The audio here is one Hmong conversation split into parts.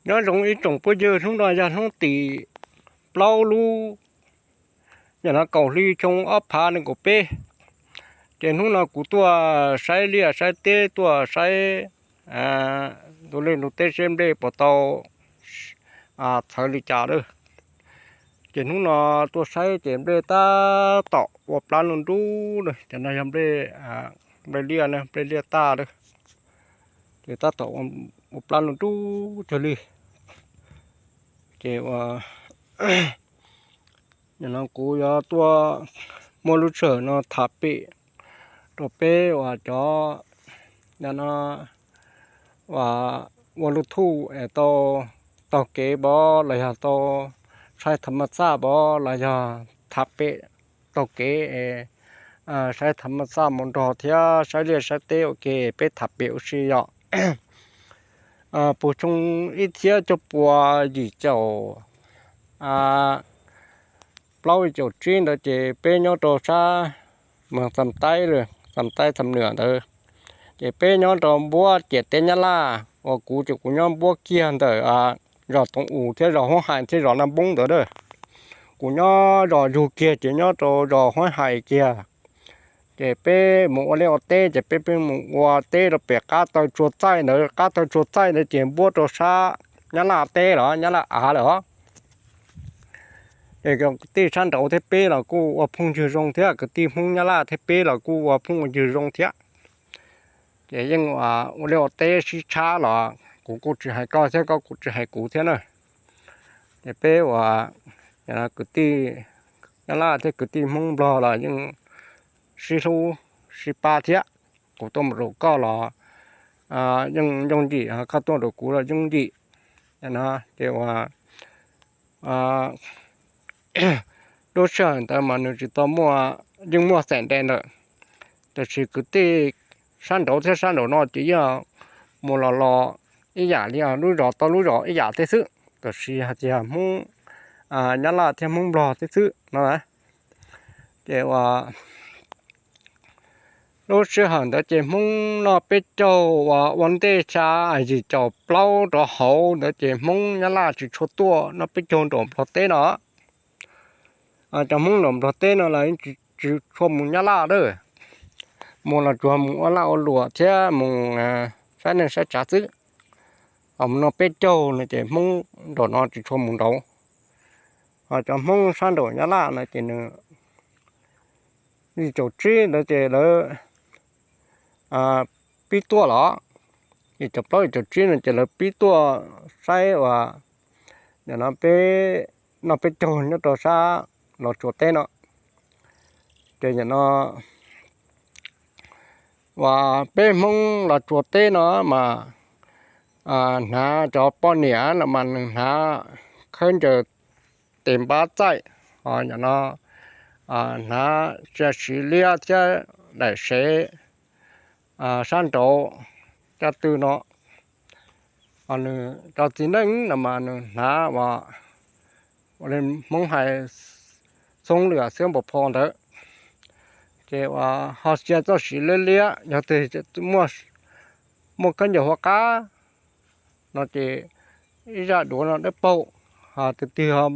Nyob zoo ib tsoom phooj ywg, hnub no yog hnub tim plaub lub, yog no kaum hli xyoo ob phav nees nkaum peb. Ces hnub no kuv tuaj saib liaj saib teb, tuaj saib tus liaj tus teb seb nplej puas tau txhawv li cas lawm. Ces hnub no tuaj saib ces nplej tab tom ua plab nruj nruj lawm. Cov no yog nplej, nplej liaj na, nplej liaj taj lawm. Ces tab tom ua plab nruj nruj cuag li. Ces ua, nim no kuv yuav tuaj muaj lub sij hawm no tham pem rau peb uas cov, no, ua, ua lub thuj es tau taug kev pov los yog tau saib tham mas xaj pov los yog tham pem taug kev es saib tham mas xaj mus nrog thiab saib liaj saib teb ua ke, peb tham pem ua si yom. Puag xyoo ib txhiab cuaj puas yim caum plaub yim caum tsib ntawd ces peb nyob rau sab moos Xam Taib, Xam Taib Xam Nwm ntawd. Ces peb nyob rau npuab ciam teb Nyab Laj, uas kuv ces kuv nyob npuab kiag ntawm zos Toov Us thiab zos Huab Hais thiab zos Naj Npoob ntawd a. Kuv nyob zos yug kiag ces nyob rau zos Huab Hais kiag. Ces peb mus ua liaj ua teb ces peb pheej mus ua teb rau pem qab taw Tsua Txaij ntawd, qab taw Tsua Txaij ntawd ces npuab rau sab Nyab Laj teb los Nyab Laj av lawm os. Ces kwv tij sab nraud thiab peb los kuj ua phooj ywg zoo thiab, kwv tij Hmoob Nyab Laj thiab peb los kuj ua phooj ywg zoo thiab. Ces yeej ua liaj ua teb sib tshab los kuv kuj tsis hais koj thiab koj kuj tsis hais kuv thiab na. Ces peb ua kwv tij Nyab Laj thiab kwv tij Hmoob Nplog los yeej sib hlub sib pab thiab. Kuv tuaj mus rau koj los yeej yooj yim, koj tuaj rau kuv los yooj yim. Ces ua lub sij hawm ntawd mas nws tsis tau muaj, yeej muaj xeem nte ntawm, tiam sis kwv tij sab nraud thiab sab nraud no ces yeej mus los los ib yam li, lub zos tau lub zos ib yam thiab xwb, tiam sis hais tias Hmoob Nyab Laj thiab Hmoob Nplog thiab xwb no na. Ces ua lub sij hawm ntawd ces Hmoob noj peb caug, ua ua ntej xya yim caum plaub rov hauv ntawd ces Hmoob Nyab Laj tsis tshua tuaj noj peb caug nraum Nplog teb no. Cov Hmoob nraum Nplog teb no los tsis tshua mus Nyab Laj lawm, mus los tsuas mus ua laj ua luam thiab mus saib neej saib tsav xwb. Ho mus noj peb caug no ces Hmoob nraum no tsis tshua mus nraud. Ho cov Hmoob sab nraum Nyab Laj no ces nws yim caum tsib ntawd ces lawv pib tuaj los, yim caum plaub yim caum tsib no ces lawv pib tuaj saib uas nim no peb noj peb caug nyob rau sab Los Tsuas teb no. Ces nim no uas peb Hmoob Los Tsuas teb no mas hnav cov poj niam no mas nws hnav khaub ncaws tes npab txaij, ho nim no hnav sia siv liab thiab daim sev sab nraud caj tw no. Ho nws cov txiv neej no mas nws hnav uas Hmoob hais xoob lwm xiab npam phom ntawd. Ces uas ho sia txoj siv liab liab, yog twg muaj khaub ncaws hauv qab no ces ib zaj duav no dawb paug, ho tus twg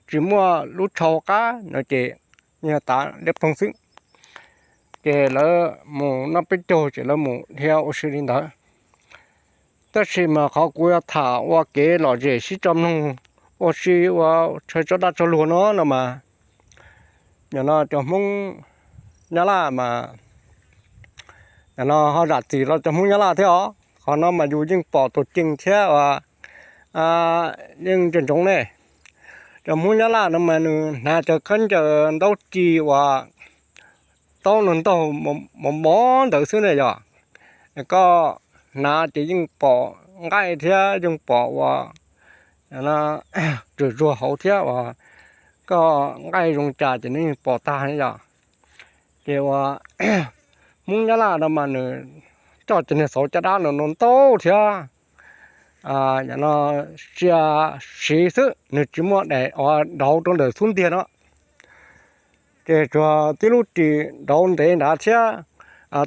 tsis muaj lub tsho hauv qab no ces yog tav liab ploog xwb. Ces lawv mus noj peb caug ces lawv mus dhia ua si li ntawd. Tab sis mas qhov kuv yuav tham ua kev lom zem sib tso mloog ua si ua tshawj tso dag tso luag no no mas, nim no cov Hmoob Nyab Laj mas nim no ho zam txim rau cov Hmoob Nyab Laj thiab os. Qhov no mas yus yeej pom tus cees thiab uas yeej ntsoov ntsoov ne. Cov Hmoob Nyab Laj no mas nws hnav cov khaub ncaws ntaub ci uas taub no ntaug mos mos ntawd xwb ne yog. Koj hnav ces yeej pom nqaij thiab yeej pom uas zuag zuag hauv thiab uas koj nqaij zoo cas ces nws yeej pom tag yom. Ces uas Hmoob Nyab Laj no mas nws coj cov niag xauv caj dab no ntau thiab, no sia siv xwb, nws tsis muaj daim uas dauv rau ntawm xub ntiag no. Ces tsuas tib lub ris dauv ntev nrad thiab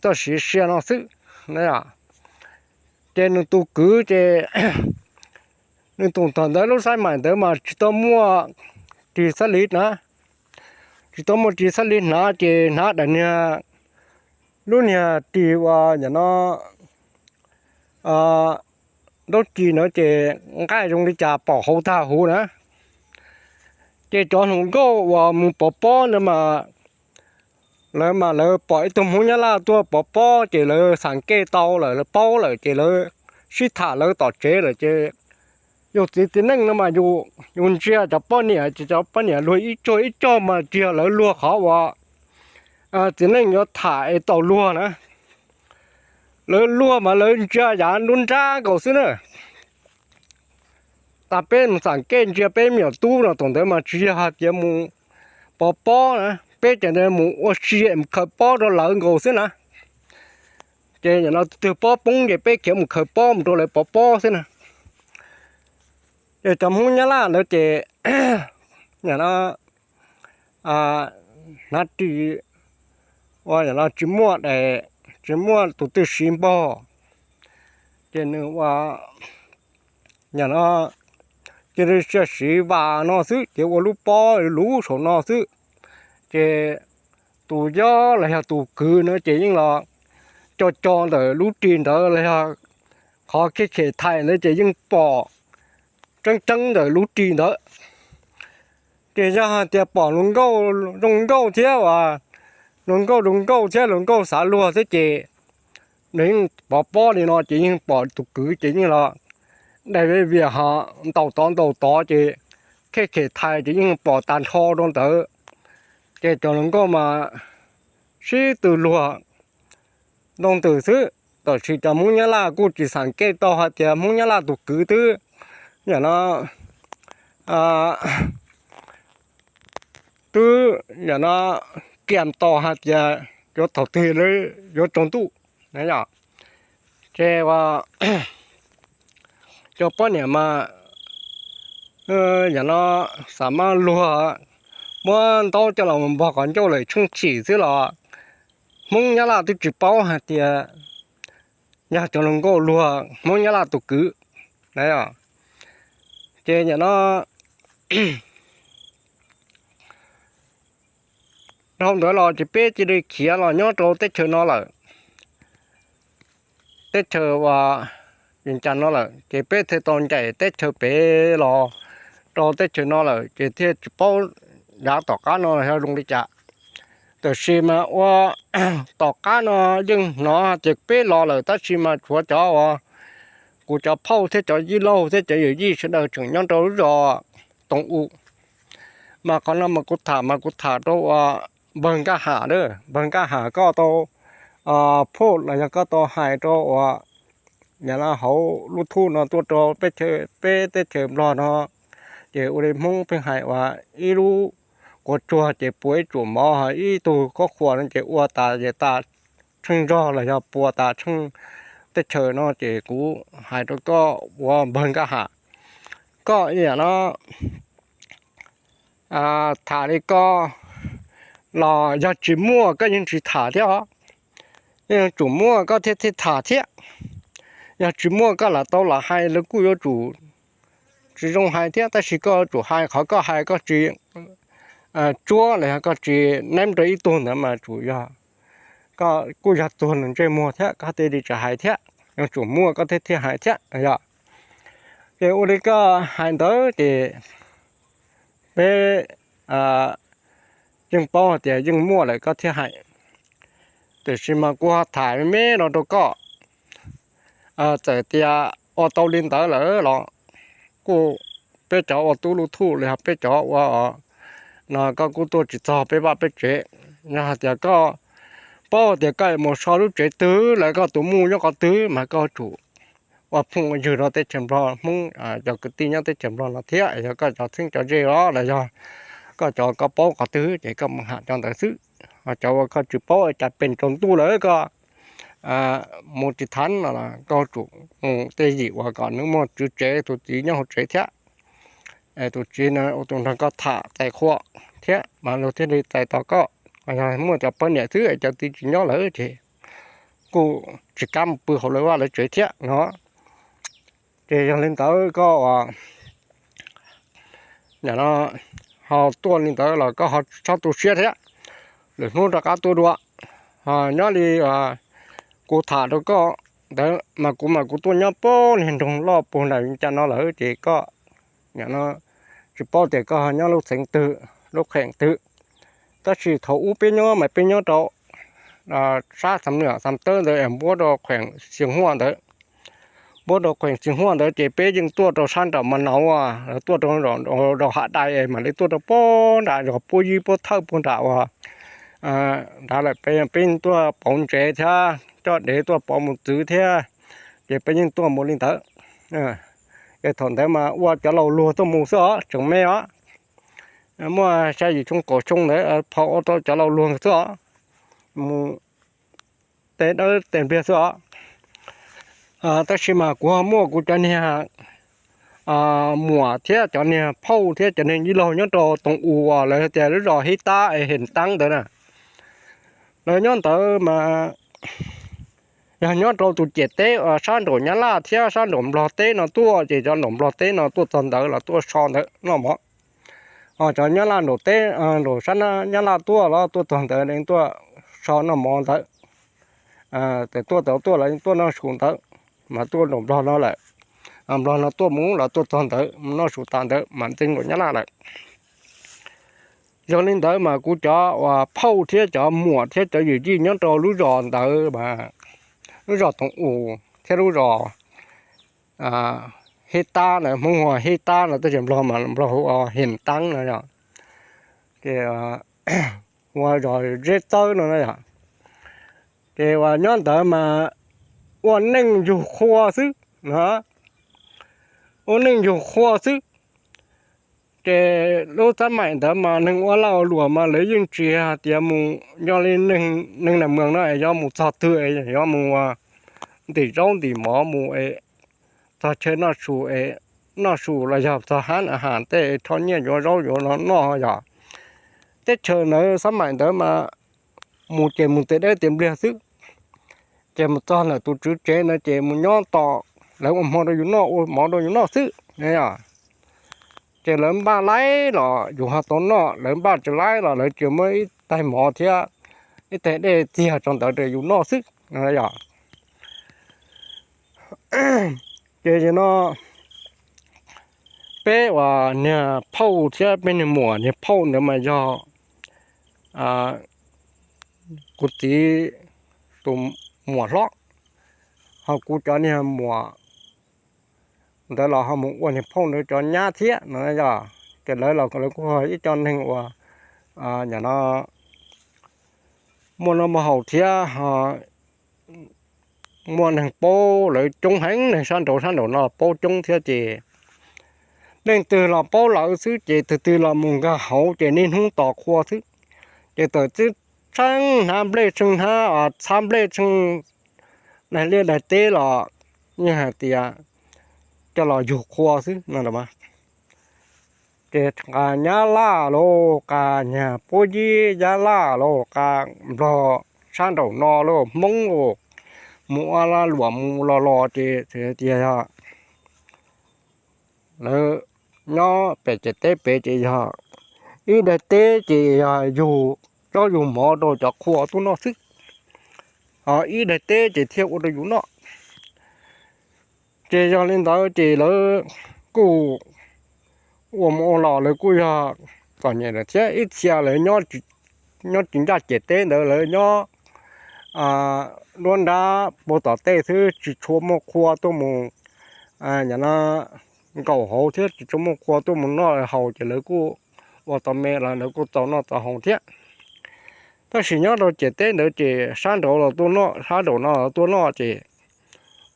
txoj siv sia no xwb. Ces nws tus kwv ces Nws tus thaum ntawd lub xab mais ntawd mas tsis tau muaj ris xab li na, tsis tau muaj ris xab li hnav ces hnav daim niag, lub niag ris uas yam no ntaub ci na ces nqaij zoo li cas pom hauv tag huv na. Ces cov hluas nkauj uas mus pov pob ntawd mas lawv mas lawv pom ib tug Hmoob Nyab Laj tuaj pov pob ces lawv xam kej tau lawm, lawv paub lawm ces lawv sib tham lawv tom tsev lawm ces yus txiv txiv neej no mas yus ntsia cov poj niam ces cov poj niam luag ib tsuag ib tsuag mas tsis yog lawv luag qhov uas txiv neej yuav tham es tau luag na. Lawv luag mas lawv ntsia yav nruab nrab nkaus xwb na. Tas peb mus xam kej ntsia peb me nyuam tub no thaum ntawd mas tsis yog hais tias mus pov pob na, peb ces mus ua si mus khaws pob rau lawv nkaus xwb na. Ces yam no twg pob poob ces peb khiav mus khaws pob mus rau lawv pov pob xwb na. Ces cov Hmoob Nyab Laj ntawd ces yam no hnav ris ua yam no tsis muaj, tsis muaj tus twg siv npog, ces nws ua yam no cia li siv vas no xwb ces ua lub pob luv saum no xwb. Ces tus yob los yog tus kwv no ces yeej los co co ntawm lub ris ntawd los yog qhov khev khem thais ntawd ces yeej pom tseeb tseeb ntawm lub ris ntawd. Ces yog hais tias pom hluas nkauj zoo nkauj thiab uas hluas nkauj zoo nkauj thiab hluas nkauj xav luag thiab ces nws yeej pov pob li no ces yeej pom tus kwv ces yeej los dai vias ho ntaus tod ntaus tod ces khev khem thais ces yeej pom tag nrho rau ntawd. Ces cov hluas nkauj mas sib tw luag ntoo ntws xwb. Tab sis cov Hmoob Nyab Laj kuj tsis xam kej tau hais tias Hmoob Nyab Laj tus kwv twb yam no twb yam no kiam tos hais tias yuav thaum twg yuav tsaus ntuj na yom. Ces cov poj niam mas yam no xav mas luag muab ntaub coj los npog qhov ncauj lawm tsheej chim xwb los Hmoob Nyab Laj twb tsis paub hais tias yog cov hluas nkauj luag Hmoob Nyab Laj tus kwv na. Ces yam no dhau ntawd los ces peb cia li khiav los nyob rau teb chaws no lawm, teb chaws uas Vias Cas no lawm ces peb thiaj tau ncaim teb chaws pem los rau teb chaws no lawm ces thiaj tsis paub yav tom qab no yog zoo li cas. Tab sis mas ua tom qab no yeej hnov tias peb los lawm tab sis mas tshuav cov uas kuv cov phauj thiab cov yij laug thiab cov yawm yij sawv daws tseem nyob rau lub zos Toov U. Mas qhov no mas kuv tham mas kuv tham rau uas npawg Nkaj Ham, npawg Nkaj Ham koj tau phauj los yog koj tau hais rau uas yam no hauv lub thuj no tuaj rau peb teb chaws Nplog no, ces ua li Hmoob pheej hais uas ib lub quav tsuag ces puas ib tsuam mov, ib tug khob khuas no ces ua tas ces tas tsheej zog los yog puas tas tsheej teb chaws no ces kuv hais rau koj ua npawg Nkaj Ham, koj yam no tham li koj los yog tsis muaj koj yeej tsis tham thiab os. Yeej yuav tsum muaj koj thiaj thiaj tham thiab. Yog tsis muaj koj lam tau lam hais lawv kuj yuav tsum tsis zoo hais thiab, tab sis koj yuav tsum hais qhov koj hais koj tsis tsuab los yog koj tsis neb rau ib tug ntawd mas tsum yog koj kuj yog tuag ntsej muag thiab koj thiaj li tsis hais thiab, yuav tsum muaj koj thiaj thiaj hais thiab yog. Ces ua li koj hais ntawd ces peb yeej paub hais tias yeej muaj lawm koj thiaj hais. Tiam sis mas kuv ho tham me me no rau koj, txawm tias ua tau li ntawd lawm los kuj peb cov ua tub lub thuj los yog peb cov ua no koj kuj tuaj tsis txog peb vaj peb tsev. Yog hais tias koj paub tias koj mus so lub tsev twg los koj tus muj nyob qhov twg mas koj tsum ua phooj ua ywg rau teb chaws Nplog, Hmoob cov kwv tij nyob teb chaws Nplog no thiab. Yog koj cov txheeb cov ze los los yog koj cov koj paub qhov twg ces koj mus ham cov ntawd xwb. Ho cov uas koj tsis paub cas pes tsaus ntuj lawm koj mus tsis thav no los koj tsum mus tej yim uas kom nws muaj tswv tsev, tus txiv nyob hauv tsev thiab. Tus txiv no ua tus nrog koj tham txais qhua thiab mas luag thiaj li txais tos koj. Yog muaj cov poj niam xwb cov txiv tsis nyob lawm ces kuj tsis kam mus pw hauv lawv vaj lawv tsev thiab no. Ces yog li ntawd koj nim no ho tuaj li ntawd los koj ho txhob tu siab thiab, lwm hnub rov qab tuaj dua. Nyob li kuv tham rau koj ntawd mas kuv mas kuv tuaj nyob puag niag nroog loj puag nram cas no lawm ces koj nim no tsis paub tias koj nyob lub xeev twg, lub qheem twg. Tab sis thaum ub peb nyob mas peb nyob rau sab Xam Nwj Xam Tawb ntawd, npuab rau qheem Xi Huaj ntawd. Npuab rau qheem Xi Huaj ntawd ces peb yeej tuaj rau sab nram Mas Nauv, tuaj rau, rau Hav Dais mam li tuaj rau puag nram zos Puab Yib Puab Thawj puag nram uas nrad lawm, peb tuaj pauv ntsev thiab coj dev tuaj pauv mus txwv thiab, ces peb yeej tuaj mus li ntawd. Ces thaum ntawd mas ua cov laus luag tuaj mus xwb os, tseem me os. Muaj xya yim xyoo kaum xyoo ntawd phau ua tau cov laus luag xwb os, mus tes dawb tes npliag xwb os. Tab sis mas kuv ho muaj kuv cov niag muam thiab cov niag phauj thiab cov niag yij laug nyob rau Toov Us uas lawv tias lub zos Hib Tab es Hem Taab ntawd na. Lawv nyob ntawd mas yog nyob rau tus ciam teb uas sab nraum Nyab Laj thiab sab nraum Nplog teb no tuaj, ces cov nraum Nplog teb no tuaj txog ntawd los tuaj so ntawd noj mov. Ho cov Nyab Laj nraum teb, nraum sab Nyab Laj tuaj los tuaj txog ntawd tuaj so noj mov ntawd. Ces tuaj tau tuaj los tuaj noj su ntawd, mas tuaj nraum Nplog no lawm, Nplog no tuaj mus los tuaj txog ntawd mus noj su tas ntawd mas txeeb nraum Nyab Laj lawm. Yog li ntawd mas kuv cov uas phauj thiab cov muam thiab cov yawm yij nyob rau lub zos ntawd mas, lub zos Toov Us thiab lub zos Hib Tab na, Hmoob hu Hib Tab no, tab sis Nplog mas Nplog hu ua Hem Taab no yog, ces ua zos Zeb Txawb no na yog. Ces uas nyob ntawd mas ua neej yug qhua xwb no, ua neej yug qhua xwb. Ces lub xab maim ntawd mas neeg ua lag ua luam mas lawv yeej tsis hais tias mus, yog li neeg na mws no es yuav mus txog twg es yuav mus ntim zaub ntim mov mus es txog chaw noj su es noj su los yog txog hab na has tej rho nyiaj yuav zaub yuav no noj yog. Teb chaws ntawd xab maim ntawd mas mus ces mus tes dawb tes npliag xwb. Ces mus txog ntawm tus tswv tsev ntawd ces mus nyob tos lawv ua hmo rau yus noj, ua mov rau yus noj xwb. Ces lawv npaj laib los yus ho tau noj, lawv npaj tsis laib los lawv tsuas muab ib taig mov thiab ib taig dej txiag rau ntawd rau yus noj xwb. Yog ces no peb uas niag phauj thiab peb niag muam niag phauj ntawd mas yog kuv txiv tus muam hlob, ho kuv cov niag muam ntawd los ho mus ua niag phauj ntawd cov nyab thiab no yog. Ces lawv los lawv kuj ib co neeg uas nim no muaj noj muaj haus thiab, muaj neeg paub lawv coob heev, neeg sab nraud sab nraum no paub coob thiab ces leej twg los paub lawv xwb ces tus twg los mus nkag hauv ces niaj hnub tos qhua xwb. Ces tawm txeeb tsheej hnav nplej tsheej hnav txhab nplej tsheej daig liaj daig teb los yeej hais tias coj los yug qhua xwb no. Ces qas Nyab Laj lauj, qas nyag Puab Yib Nyab Laj lauj, qas Nplog sab nraum no lauj, Hmoob lauj, mus ua lag luam mus los los ces tias yog lawv nyob pem ces teb pem ces yog ib daig teb ces yog yug zaub yug mov rau cov qhua tuaj noj xwb, ho ib daig teb ces thiaj ua rau yus noj. Ces yog li ntawd ces lawv kuj ua mus ua los lawv kuj yog txom nyem lawm thiab, ib txhia lawv nyob tsis ncaj ciam teb ntawd lawv nyob duab nrab puag tom tej xwb tsis tshua muaj qhua tuaj mus, nim no nkaum hauv thiab tsis tshua muaj qhua tuaj mus noj haus ces lawv kuj ua tau me los lawv kuj tau noj tau haus thiab. Tab sis nyob rau ciam teb ntawd ces sab nraud los tuaj noj, sab nraum no los tuaj noj ces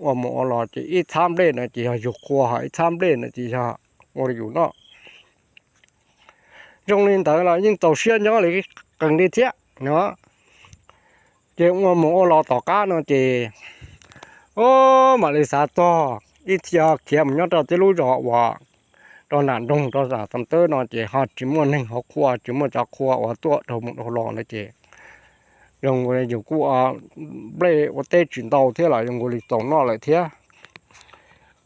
ua mus ua los ces ib txhab nplej no ces yog yug qhua, ho ib txhab nplej no ces yog ua rau yus noj. Zoo li ntawd los yeej txaus siab nyob li qees li thiab no. Ces ua mus ua los tom qab no ces mam li xav txog ib txhia khiav mus nyob rau tib lub zos uas rau nram nroog rau tom teb no ces ho tsis muaj neeg hauv qhua, tsis muaj cov qhua uas tuaj dhau mus dhau los na ces zoo li yus kuj nplej ua teb tsis ntau thiab los zoo li txaus noj lawm thiab.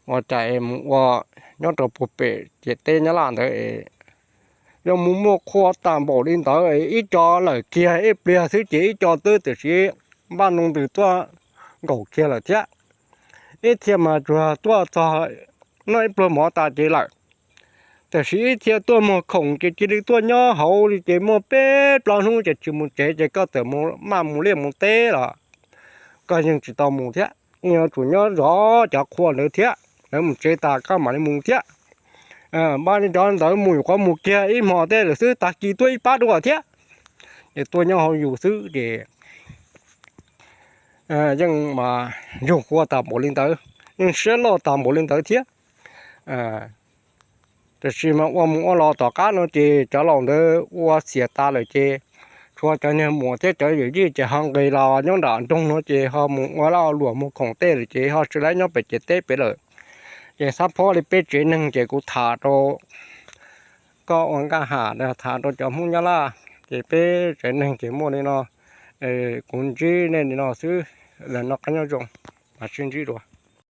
ua cas es mus ua nyob rau puag pem ciam teb Nyab Laj ntawd es yog mus muaj qhua tas npaum li ntawd es ib co lawm kiag ib pliag xwb ces ib co twb tiam sis npaj noo ntws tuaj nkaum kiag lawm thiab. Ib txhia mas tsuas tuaj txog noj ib pluag mov tas ces lawm. Tiam sis ib txhia tuaj muag khoom ces cia li tuaj nyob hauv li ces muaj peb plaub hnub ces tsis mus tsev ces koj txawm maj mus liaj mus teb los koj yeej tsis tau mus thiab, yeej yuav tsum nyob zov cov qhua ntawd thiab. Lawv mus tsev tas koj mam li mus thiab. Npaj li cov ntawd mus yuav qhuav mus kiag ib hmos tej lawm xwb, tag kis tuaj ib pab dua thiab. Ces tuaj nyob hauv yus xwb ces yeej mas yug qhua tas npaum li ntawd, yeej siab loj tas npaum li ntawd thiab. Tiam sis mas ua mus ua los tom qab no ces cov laus ntawd ua xiam tas lawm ces tshuav cov niag muam thiab cov yawm yij ces ho nqis los nyob nram nroog no ces ho mus ua laj luam muag khoom tej lawm ces ho tsis laib nyob pem ciam teb pem lawm. Ces xab phob li peb tsev neeg ces kuv tham rau koj ua nkaj ham tham rau cov Hmoob Nyab Laj, ces peb tsev neeg ces muaj li no, kuv ntsib nej li no xwb, noj qab nyob zoo, mam sib ntsib dua.